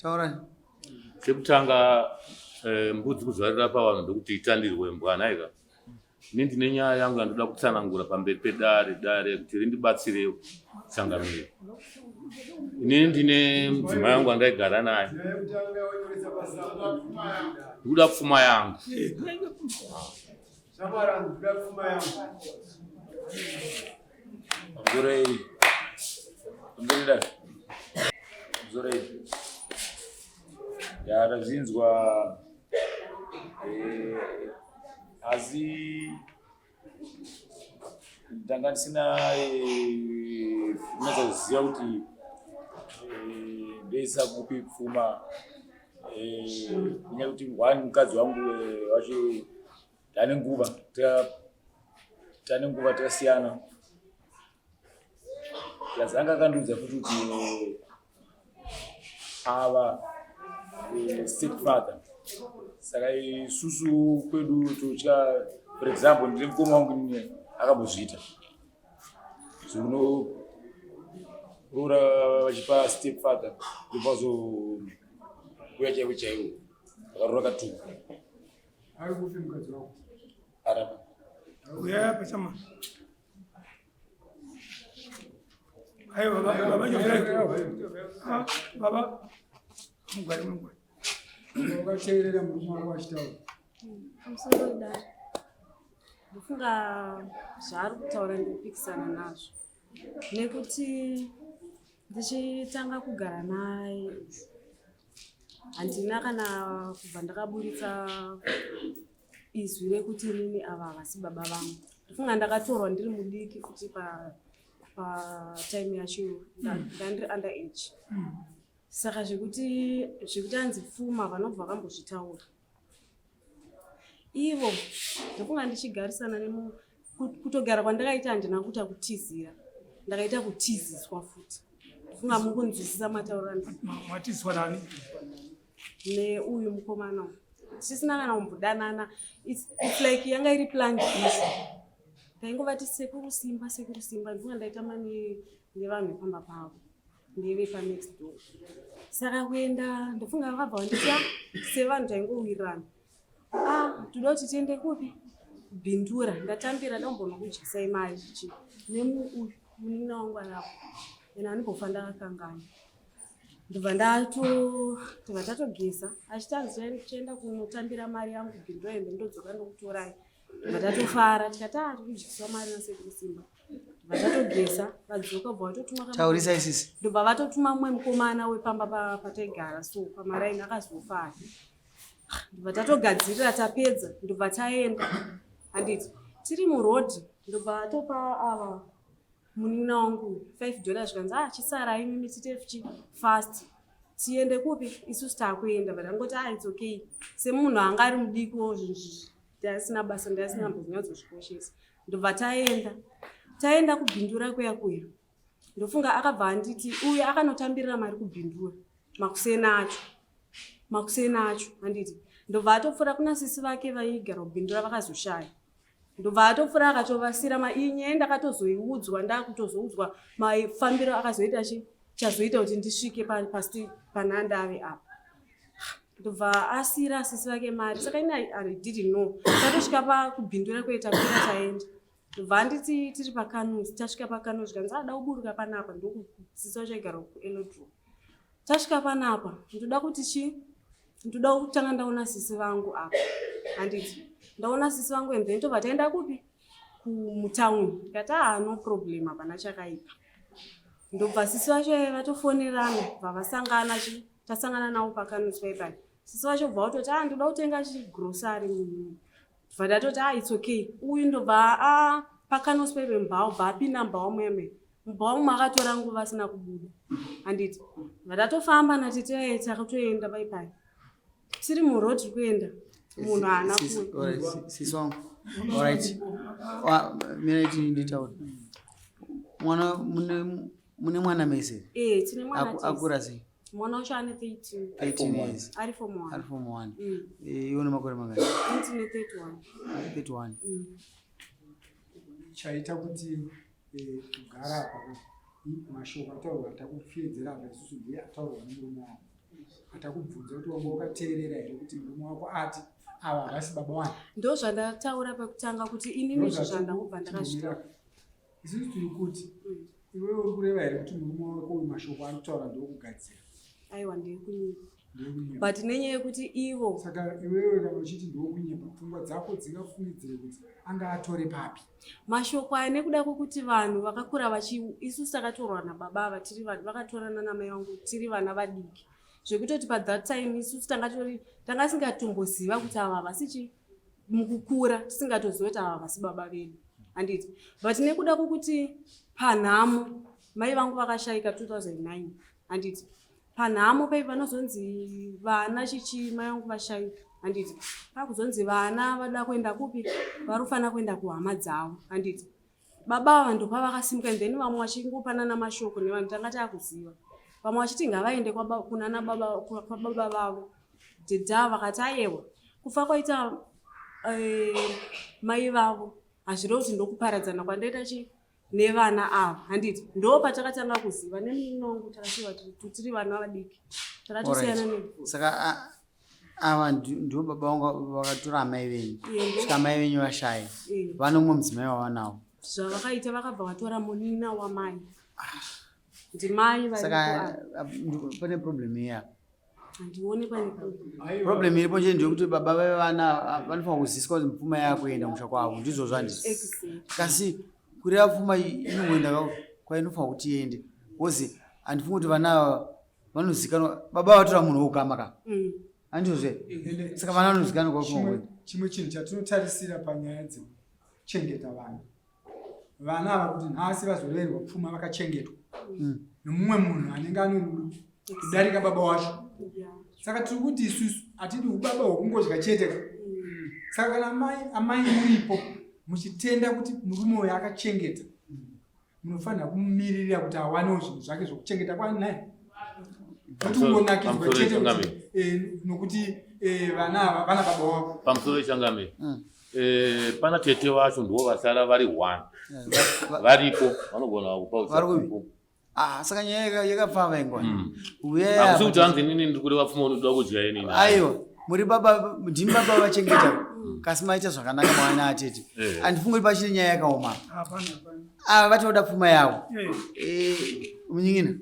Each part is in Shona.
Taurani. Chekutanga eh, mbudzi kuzvarira pavanhu ndokuti itandirwe mbwa nhaika. Ini ndine nyaya yangu yandoda kutsanangura pamberi pedare dare kuti rindibatsirewo tsangamiro. Inini ndine mudzimai wangu andaigara naye. Ndikuda pfuma yangu. Mzorei. Mzorei dai. Mzorei. Ya tazvinzwa eh asi ndanga ndisina eh, kunyatsa kuziva kuti eh, ndoisa kupi pfuma eh, kunyaya kuti one mukadzi wangu eh, wacho tane nguva tane nguva takasiyana plus anga akandiudza futi kuti ava eh, step father saka isusu kwedu totya for example ndine mukoma wangu nini akambozviita zvokunoroora vachipa step father ndopazouya chaivo chaivo vakaroora katuku Ari kupi mukadzi wako? Arapa. Uya apa chama. Ayo baba baba Jofrey. Ah baba. Mugwari mugwari. Wakateerera murume wako achitaura. Pamusoro dare. Ndofunga zvaari kutaura ndikupikisana nazvo. Nekuti ndichitanga kugara naye handina kana kubva ndakaburitsa izwi rekuti inini ava havasi baba vangu ndofunga ndakatorwa ndiri mudiki futi patime yacho ndandiri under age saka zvekuti zvekuti anzi pfuma vanobva vambozvitaura ivo ndokunga ndichigarisana nemu kutogara kwandakaita handina kuita kutizira ndakaita kutiziswa futi ndofunga mukunzwisisa matauro matiziswa nani neuyu mukomana tisisina kana kumbodanana its like yanga iri planned issue ndaingovati sekuru simba sekuru simba ndofunga ndaitamba nevanhu vepamba pavo ndeve panext door saka kuenda ndofunga vakabva vanditi ah, sevanhu taingowirirana ah toda kuti tiende kupi bindura ndatambira dambonokudyisai mari chichi nemuuyu munin'ina wangu arapo ena andimbofa ndakakangana ndobva ndato ndobva tatogeza achiti anzi tienda kunotambira mari yangu bindura ende ndodzoka ndokutorai ndobva tatofara tikati ah tikudyiswa mari nasekuru simba vatogeza vadzoka bva vatotuma taurisa isisi ndobva vatotuma mumwe mukomana wepamba pataigara so pamaraini akazofa ake ndobva tatogadzirira tapedza ndobva taenda handiti tiri muroad ndobva atopa ava munin'ina wangu $5 zvikanzi ah chisarai mimi tiite fast tiende kupi isusu takuenda but angoti ah its okay semunhu anga ari mudikiwo zvinhu zvizvi ndasina basa ndasina mbozvinyatsozvikoshesa ndobva taenda taenda kubhindura kuya kuya ndofunga akabva anditi uyu akanotambirira mari kubhindura makuseni acho makuseni acho handiti ndobva atopfuura kuna sisi vake vaigara kubhindura vakazoshaya ndobva atopfuura akatovasira iyi nyaya ndakatozoiudzwa ndakutozoudzwa mafambiro akazoita chi chazoita kuti ndisvike pasi panandave apa ndobva asira sisi vake mari saka ini I didn't know tatosvika pakubhindura kuita kwira taenda ndobva anditi tiri pakanus tasvika pakanus zvikanzi ada kuburuka panapa ndokusisi vacho aigara kuelodro tasvika panapa ndoda kuti chi ndoda kutanga ndaona sisi vangu apa handiti ndaona sisi vangu and then tobva taenda kupi kumutown ndikati ah no problem hapana chakaipa ndobva sisi vacho vatofonerana bva vasangana chi tasangana navo pakanus paipai sisi vacho bva vatoti ah ndoda kutenga chigrosary bva ndatoti ah its okay uyu ndobva a pakanus paipai mbao bva apinda mbao meme mbao makatora nguva asina kubuda handiti bva tatofamba natete takatoenda paipai tiri muroad tiri kuenda munhu haana sisi wangu alright mina nditaura mwana mune mwana mese eh tine mwana akura sei mwana wacho ane 13 13 years ari form 1 ari form 1 mm. eh, iwe une makore mangani ndine 31 31 mm. Chaita kuti eh, kugara apa mashoko ataurwa takupfedzera apa isusu ndiye ataurwa nemurume wako. Patakubvunza kuti wanga wakateerera here kuti murume wako ati ava havasi baba wani. Ndo zvandataura pekutanga kuti inini izvo zvandangobva ndakazvitaura. Isusu tiri kuti iwewe uri kureva here kuti murume wako uyu mashoko ari kutaura ndokugadzira? Aiwa, ndekunyepa. But nenyaya yekuti ivo saka iwewe kana uchiti ndokunyepa, pfungwa dzako dzingafungidzire kuti anga atore papi mashoko aya nekuda kwekuti vanhu vakakura vachi isusu takatorwa nababa ava tiri vanhu vakatorana namai vangu tiri vana vadiki, zvekutoti pathat time isusu tanga tanga singatomboziva kuti ava havasi chi mukukura tisingatoziva kuti ava havasi baba vedu, handiti? But nekuda kwokuti panhamo mai vangu vakashayika 2009, handiti? Panhamo pai panozonzi vana chichi mai vangu vashayika, handiti? Pakuzonzi vana vada kuenda kupi, vari kufanira kuenda kuhama dzavo, handiti? Baba ava ndopavakasimuka and then vamwe vachingopanana mashoko nevanhu tanga taakuziva, vamwe vachiti ngavaende kunana baba, kwababa vavo. Dhedha vakati ayewa, kufa kwaita mai vavo hazvirevi kuti ndokuparadzana kwandaita chi nevana ava, handiti? Ndo patakatanga kuziva nemunin'ina wangu, takasiva tiri vana vadiki, takatosiyana ne Saka ava ndivo baba vangu vakatora amai venyu svika amai venyu vashaya, vane umwe mudzimai wavanawo. Zvavakaita, vakabva vatora munina wamai, ndimai. Saka pane problem iya. Handioni pane problem. Problem iripo nje ndeyekuti baba vevana vanofanira kuziswa kuti pfuma yakuenda musha kwavo, ndizvo zvandizvo. Exactly. Kasi kureva pfuma iyi inongoenda kwainofanira kuti iende, because handifungi kuti vana ava vanozikanwa baba vatora munhu wokukama ka. Handizvozve? Ende Saka vana vanozikanwa kwakunoenda. Chimwe chinhu chatinotarisira panyaya dzekuchengeta vana, vana ava kuti nhasi vazorerwa pfuma vakachengetwa nomumwe munhu anenge ane rudo kudarika baba wacho. Saka tiri kuti isusu hatidi ubaba hwekungodya chete ka. Saka kana amai muripo muchitenda kuti murume uyu akachengeta, munofanira kumumiririra kuti awanewo zvinhu zvake zvokuchengeta kwani naye, kuti ungonakidzwa Pamusoro chete kuti, nokuti vana ava vana baba wavo. Pamusoro yechangamire, pana tete vacho ndivo vasara vari one varipo, vanogona kupa Vari kupi? uchapupu. Ah, saka nyaya yakapfava ingwa. Hakusi kuti hanzi inini ndiri kureva pfuma unoda kudya inini. Aiwa, muri baba, ndimi baba vachengeta, kasi maita zvakanaka mwana atete. Handifungi kuti pachine nyaya yakaoma. Hapana, hapana. Ava vatoda pfuma yavo. Eh. Munyingina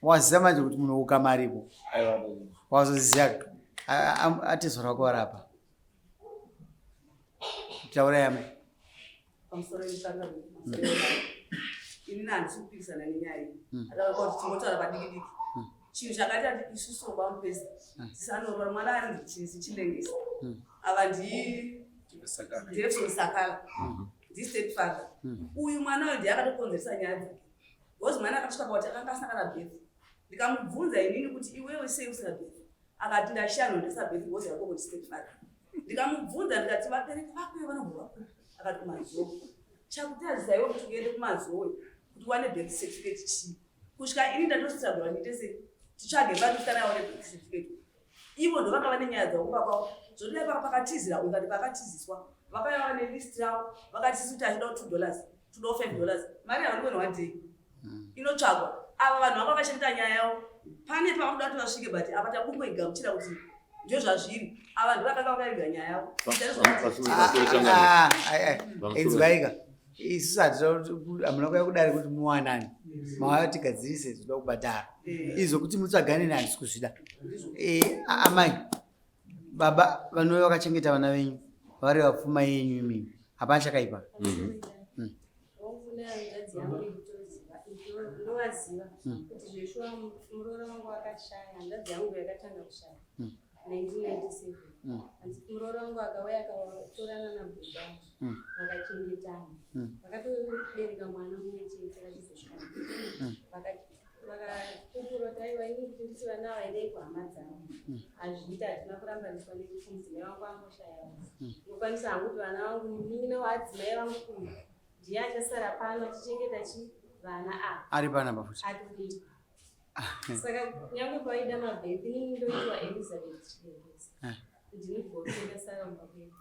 waziva manje kuti munhu ukama aripo. Aiwa. Wazoziva atezora wako varapa, taurai amai. Pamusoro yemusangano, inini handisi kupikisana nenyaya iyi. Ataura kuti tingotaura padiki diki. Chinhu chakaita kuti isusu vamupesa tisanorora mwana ari chilengesa, ava ndi Jefferson Sakala, ndi step father. Uyu mwana uyu ndiye akatokonzeresa nyaya dzake, because mwana akasvika pakuti akanga asina kana birth. Ndikamubvunza inini kuti iwewe sei usina birth, akati ndashaya ndondesa birth because yako kuti step father. Ndikamubvunza ndikati vabereki vako vanobva kupi, akati kumazowe. Chakutadzisa iwe kuti uende kumazowe kuti uwane birth certificate chii? Kusvika ini ndatostrugura ndiite sei titsvage vatikana aone birth certificate. Ivo ndo vakava nenyaya dzavo kumba kwavo. Zvodai pakatizira uyu kati pakatiziswa, vakauya vane list ravo, vakati isu kuti achida $2, todawo $5, mari yavanikuena one day inotsvagwa. Ava vanhu vanga vakachengeta nyaya yavo, pane pavakuda kuti vasvike, but apa takungoigamuchira kuti ndio zvazviri. Ava ndo vakanga vakaiga nyaya yavo. Ah, inzwaika, isusu hamuna kuya kudare kuti muwanani, mauya tigadzirise zvoda kubhadhara izvo kuti mutsvagane ne handisi kuzvida. Amai, baba vanouya vakachengeta vana venyu, vari vapfuma yenyu imimi, hapana chakaipa. Kune hanzvadzi yangu ikutoziva, ndovaziva kuti zveshuwa muroora wangu akashaya. Hanzvadzi yangu yakatanga kushaya 1997. Muroora wangu akauya akatorana nabhuda, vakachengetana, vakatobereka mwana mumwe chete. Vachizosvika vakapupura kuti aiwa, ini kuti nditi vana ava endai kuhama dzavo hazviita, hatina kurambaniswa nekuti mudzimai wangu angoshayawo. Ndinokwanisa hangu kuti vana vangu, munin'ina waadzimai vangu uyu ndiye achasara pano achichengeta chi vana ava. Ari panapa futi? Atoripo. Saka nyange paida mabirth, inini ndoitwa Elizabeth Chilengesa, ndini gotwe, ndasara mumba kwedu.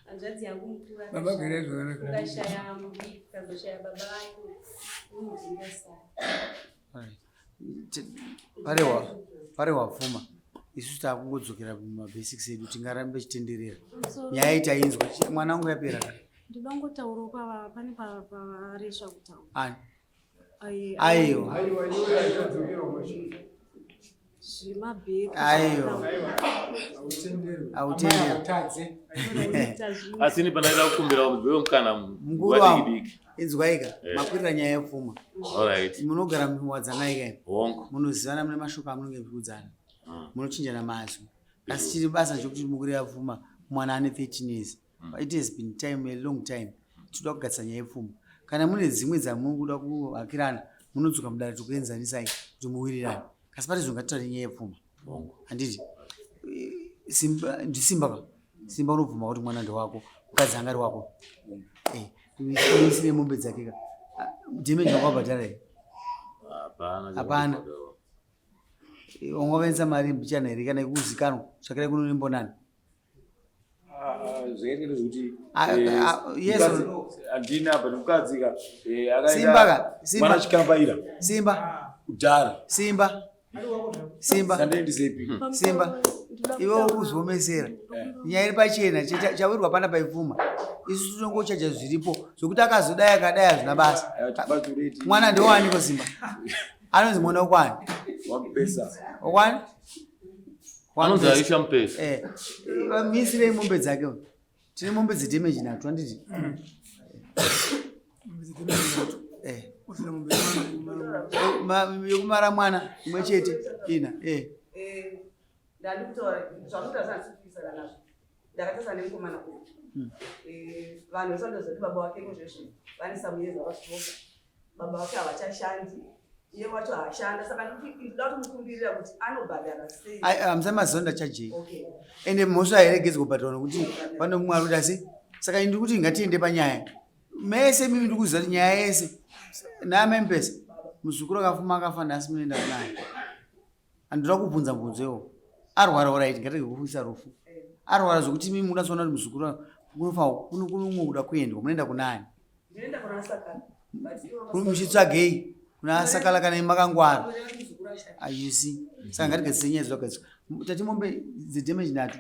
Hanzvadzi yangu mukuru Baba garai zvakanaka. ukashaya mudiki, ukazoshaya baba vake, ini ndingasara. Alright. Parehwa pfuma. Isu takungodzokera mumabasics edu, tingarambe tichitenderera. Nyaya iyi tainzwa, mwana wangu yapera ka? Ndinongotaurawo pane pavaresva kutaura. Ani? Aiwa. Aiwa, iwe achadzokerwa kumashure. Zvemabheki. Aiwa. Hautenderwi. Hautenderwi. Amai hautadze. Asi ini pandaida kukumbira kuti mukana Mukuru wangu, diki. inzwaika, Eh. makwirira nyaya yepfuma. Alright. Munogara muwadzanai kai? Hongu. Munozivana, mune mashoko amunenge muchiudzana. Munochinjana mazwi. Asi chiri basa chekuti mukurira pfuma, mwana ane 13 years. It has been time, a long time. Tinoda kugadzisa nyaya yepfuma. Kana mune dzimwe dzamunoda kuhakirana, munodzoka mudare tokuenzanisai kuti muwirirane. Kasi pari zvino ngatitaure nyaya yepfuma. Hongu. Handiti? Simba, ndiSimba ka? Simba unobvuma kuti mwana ndewako, mukadzi anga ari wako. Isire mombe dzake ka. Damage wakabhadhara here? Hapana. Hapana. Wangavaendesa mari mbichana here kana ikuzikanwa? Tsvakirai kuno nembonani. Zvakaita ndezvekuti Ah, ah, yes or no? handina but mukadzi ka Simba ka, Simba. mwana chikambaira Simba, kudhara. Simba, Simba, sandaendisepi. Simba. Iwe ukuzviomesera. Nyaya iri pachena, chawirwa pana paipfuma. Isu tinongochaja zviripo, zvekuti akazodai akadai hazvina basa. Mwana ndewaniko Simba? Anonzi mwana wekwani? Wamupesa. Wekwani? Anonzi Aisha Mupesa. Misirei mombe dzake uyu. Tine mombe dzedamage nato, handiti? Yokumara mwana imwe chete ina. Ndandi kutaura zvamutaura zvandisikuisana nazvo. Ndakatasana nemukomana uyu. Vanhu vese vanoziva kuti baba vake kozvezvi vane samuyezi vakazvivoka. Baba vake havachashandi, iye wacho haashanda, saka ndinoda kuti mukumbirira kuti anobhadhara sei. Hamusati maziva ndachajei. Okay. Ende mhosva hairegedzi kubhadharwa nokuti pane mumwe ari kuda sei. Saka ini ndiri kuti ngatiende panyaya. Mese mimi ndiri kuziva kuti nyaya yese naamai Mupesa, muzukuru akafuma akafa nhasi munoenda kunaye. Handinoda kubvunza mubvunzo iwowo. Arwara alright, ngatirege kufuisa rufu. Arwara zvekuti mimi munoda kuti muzukuru kunofa kuno kuno kuda kuendwa, munoenda kunani? Ndinoenda kuna Sakala. But ivo Muchitsvagei kuna Sakala kana makangwara. vakureva kuti muzukuru ashanda. Ah, you see. Saka ngatigadzise nyaya dzakagadziswa. Tati mombe dzedamage nato.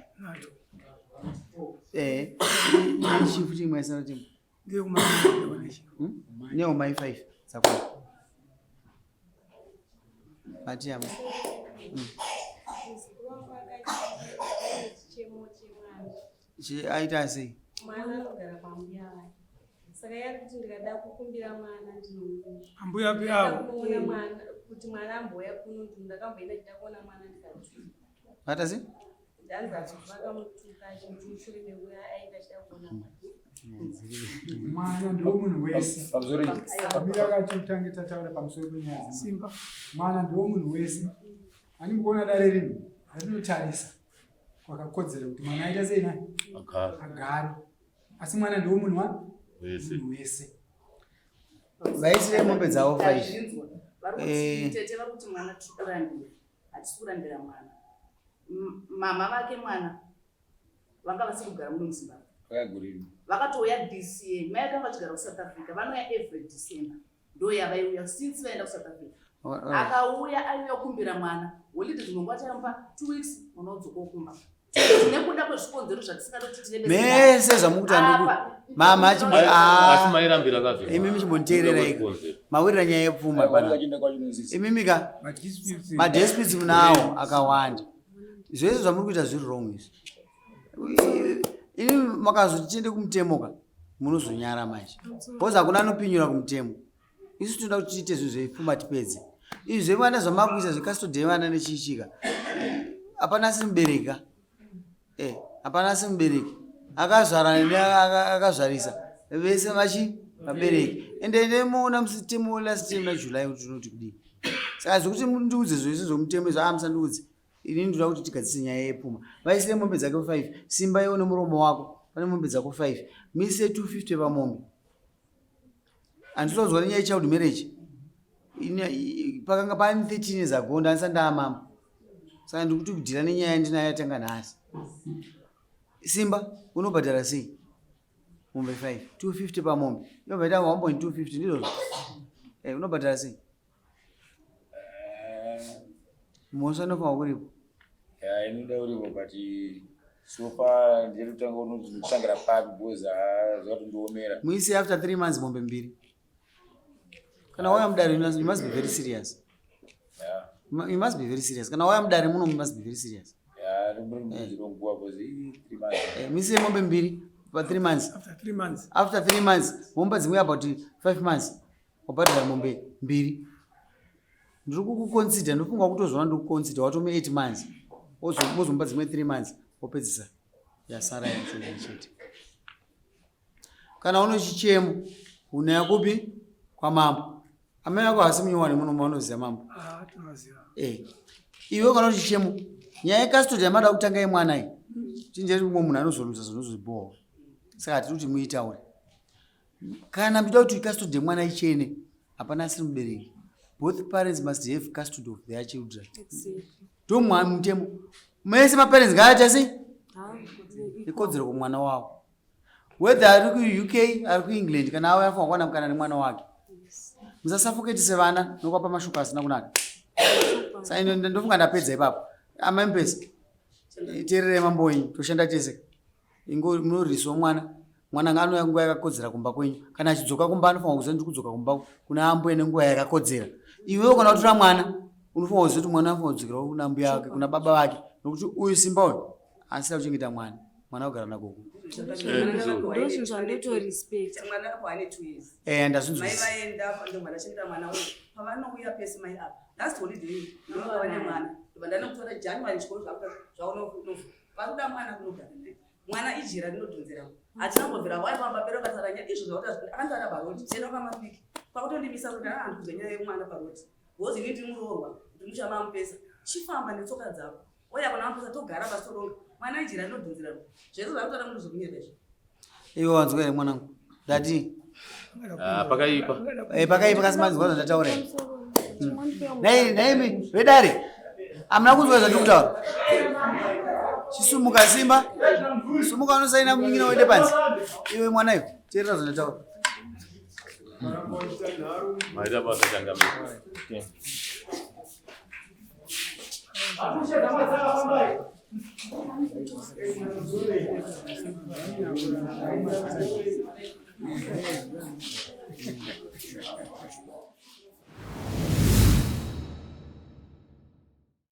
Chifuti imwe yasara timwe. Neumai 5 dzakwana. Mati yamo. Muzukuru wangu akaita chichemo chemwana. Aita sei? Mwana anogara pambuya vake. Saka yari kuti ndikada kukumbira mwana ndinomuona. Ambuya avo. Kuona mwana kuti mwana ambouya kuno, ndakamboenda chida kuona mwana ndikatuka. Aita sei? Ndanzi vakamutuka achiti mushure mekuya ainge achida kuona mwana. Mwana ndiwo munhu wese. Pamusoro. Amira akati utange tataura pamusoro penyaya dzemwana. Simba. Mwana ndiwo munhu wese. Ani mukuona dare rino ratinotarisa kwakakodzera kuti mwana aita sei naye Agara. agare. Asi mwana ndiwo munhu wa Wese. munhu wese. Vaisire mombe dzavo 5. Ndazvinzwa. Vari kuti tete vari kuti mwana tiri kurambira. Hatisi kurambira mwana. Mama vake mwana vanga vasiri kugara muno muZimbabwe. Vakagurira. Vakatouya this year. Mai vanga vachigara kuSouth Africa. Vanouya every December. Ndo yavaiuya since vaenda kuSouth Africa. Akauya aiuya kukumbira mwana. Holiday dzimwe nguva taimupa 2 weeks mwana odzoka okumba. Nekuda kwezvikonzero zvatisingatoti tirebe. Mese zvamukuti Apa. mama Asi mairambira kazvo. Imi muchimbonditeerera ika. Mawirira nyaya yepfuma pana. Vakaenda kwacho. Imimi ka madisputes munawo akawanda. Zvese zvamuri kuita zviri wrong izvi. Ini makazoti tiende kumutemo ka, munozonyara manje. Because hakuna anopinyura kumutemo. Isu tinoda kuti tiite zvinhu zveipfuma tipedze. Izvi zvevana zvamakuisa zvecustody yevana nechiichika. Hapana asiri mubereki ka. Hapana asiri mubereki. Akazvara akazvarisa. Vese vachi vabereki. Ende ndemuona mutemo last time na July kuti unoti kudii. Saka zvekuti mundiudze zvese zvomutemo izvo musandiudze. Ini ndinoda kuti tigadzise nyaya yepfuma. Vaisire mombe dzake 5. Simba iwe nemuromo wako. Pane mombe dzako 5. Mise 250 pamombe. Handisonzwa nenyaya yechild marriage. Pakanga pane 13 years ago ndandisati ndaamama. Saka ndikuti kudhira nenyaya yandinayo yatanga nhasi. Simba unobhadhara sei? Mombe 5. 250 pamombe. Inobva ita 1.250 ndizvozvo. Unobhadhara sei? Mhosva inofanirwa kuripo. Ya, inoda uripo but so far ndiri kutanga unotangira papi because haa zvakatondiomera. Muise after 3 months mombe mbiri. Kana wauya mudare you must be very serious. Yeah. You must be very serious. Kana wauya mudare muno you must be very serious. Yeah, ndinonguva because 3 months. Eh, muise mombe mbiri pa 3 months. After 3 months. After 3 months, mombe dzimwe about 5 months. Wabhadhara mombe mbiri. Ndiri kukuconsider, ndofunga kutozviona ndiri kuconsider watome 8 months. Wozomupa dzimwe 3 months wopedzisa yasara yacho chete. Kana uno chichemo unaya kupi kwamambo. Amai vako hasi munyowani muno mavanoziva mambo. Ah, tinoziva. Eh. Iwe kana uchichemo nyaya yecustody yamada kutanga yemwana iyi. Chinjeri mumwe munhu anozoluza zvinozobhowa. Saka hatidi kuti muitaure. Kana muchida kuti custody yemwana ichene, hapana asiri mubereki. Both parents must have custody of their children. Exactly. Ndomwa mutemo. Mese maparents ngaaita sei? Ah, Ikodzero kumwana wavo. Whether ari kuUK, ari kuEngland, kana auya anofanirwa kuwana mukana nemwana wake. Musasafoketise vana nokuapa mashoko asina kunaka. Saka ino ndofunga ndapedza ipapo. Amai Mupesa, teererai mambo wenyu, toshanda tese. Ingo munoriswa mwana, mwana anouya nguva yakakodzera kumba kwenyu. Kana achidzoka kumba anofanirwa kuziva ndiri kudzoka kumba kuna ambuya nenguva yakakodzera. Iwewe kana watora mwana, unofanirwa kuziva kuti mwana anofanirwa kudzokera kuna ambuya wake, kuna baba vake. Nokuti uyu Simba uyu asina kuchengeta mwana, mwana ogara nagogo. Ndozvinhu zvandotorespect. Mwana akapuwa ane 2 years. Eh, Mai ndazvinzwisisa. vaenda ndobva ndachengeta mwana uyu. Pavanouya pese mai apa. Last holiday ndobva vane mwana. Ndobva ndanomutora January chikoro zvakunofa. Varikuda mwana kunogara naye. Mwana ijira rinodhonzera. Hatina kumbobvira wai pamba pero akataura nyaya izvo zvakuti akataura parodi. Tienda kwamapiki. Kwakutondimisa kuti ah ndikuze nyaya yemwana parodi. Because ini ndiri muroorwa, ndiri muchamamupesa. Chifamba netsoka dzako. Oya kuna mapesa togara pasi toronga. Mwana ijira rinodhonzera. Zvese zvakutaura munhu zvekunyeba izvo. Iwe wanzwa here mwanangu? Ndati Ah, pakaipa. Eh, pakaipa kasi manzwa zvandataura here? Nhai nhaimi vedare hamuna kunzwa zvandiri kutaura. Chisumuka Simba, sumuka unosaina munin'ina uende panze. Iwe mwana iwe, teerera zvandataura. Maita basa changamire.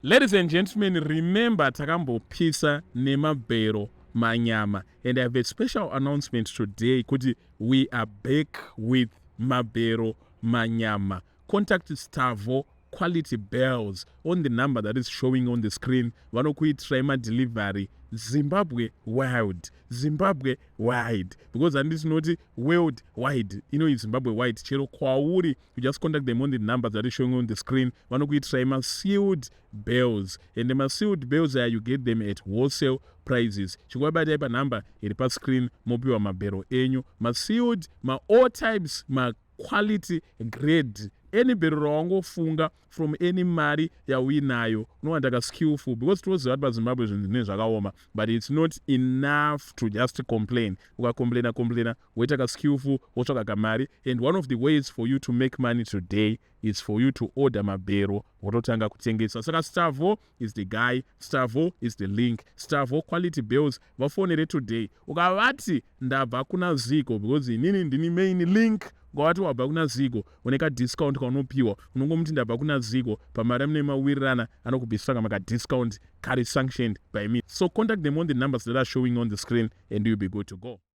Ladies and gentlemen, remember takambopisa nemabhero manyama and I have a special announcement today kuti we are back with mabhero manyama. Contact Stavo Quality Bells on the number that is showing on the screen. Vanokuitirai madelivery Zimbabwe wild, Zimbabwe wide because handiti tinoti world wide ino Zimbabwe wide chero kwauri you just contact them on the number that is showing on the screen. Vanokuitirai masealed bells and masealed bells aya you get them at wholesale prices. Chingovabatai panumber iri pascreen mopiwa mabhero enyu masealed ma all types ma quality grade any bhero rawangofunga from any mari yauinayo unowanda ka skillful because tinoziva kuti paZimbabwe zvinhu zvinenge zvakaoma but it's not enough to just complain. Ukacomplaina complaina woita ka skillful wotsvaga kamari and one of the ways for you to make money today is for you to order mabhero wototanga kutengesa. Saka Stavo is the guy, Stavo is the link, Stavo quality bells vafonere today. Ukavati ndabva kuna Zigo because inini ndini main link, ukavati wabva kuna Zigo une ka discount kaunopiwa, unongomuti ndabva kuna Zigo pamari amune mawirirana anokubvisira kama ka discount kari sanctioned by me. So contact them on the numbers that are showing on the screen and you'll be good to go.